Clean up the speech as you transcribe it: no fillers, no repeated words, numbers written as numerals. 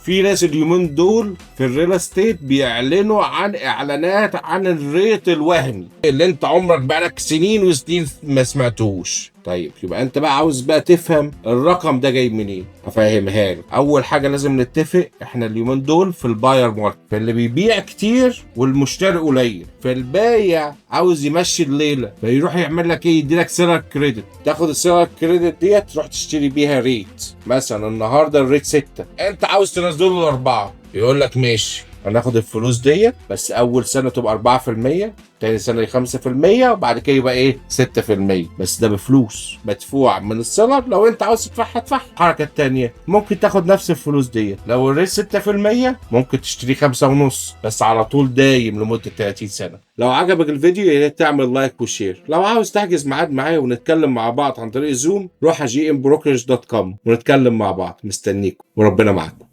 في ناس اليومين دول في ال real estate بيعلنوا عن اعلانات عن ال rate الوهمي اللي انت عمرك بقالك سنين وسنين ما سمعتهوش. طيب يبقى انت بقى عاوز بقى تفهم الرقم ده جاي منين، افهمها لك. اول حاجة لازم نتفق، احنا اليومين دول في ال buyer market، فاللي بيبيع كتير والمشتري قليل، فالبايع عاوز يمشي الليلة فيروح يعمل لك ايه، يدي لك seller credit، تاخد ال seller credit ديت تروح تشتري بيها rate. مثلا النهارده ال rate 6، انت عاوز تنزله ل4، يقول لك ماشي هناخد الفلوس ديت، بس اول سنة تبقى 4%، تاني سنة 5%، وبعد كده يبقى ايه 6%، بس ده بفلوس مدفوع من ال seller. لو انت عاوز تدفعها ادفعها. الحركة الثانية ممكن تاخد نفس الفلوس ديت، لو ال rate 6% ممكن تشتري 5.5، بس على طول دايم لمدة 30 سنة. لو عجبك الفيديو يا ريت تعمل like و share. لو عاوز تحجز ميعاد معايا ونتكلم مع بعض عن طريق زوم، روح على gmbrokerage.com ونتكلم مع بعض. مستنيكم وربنا معاكم.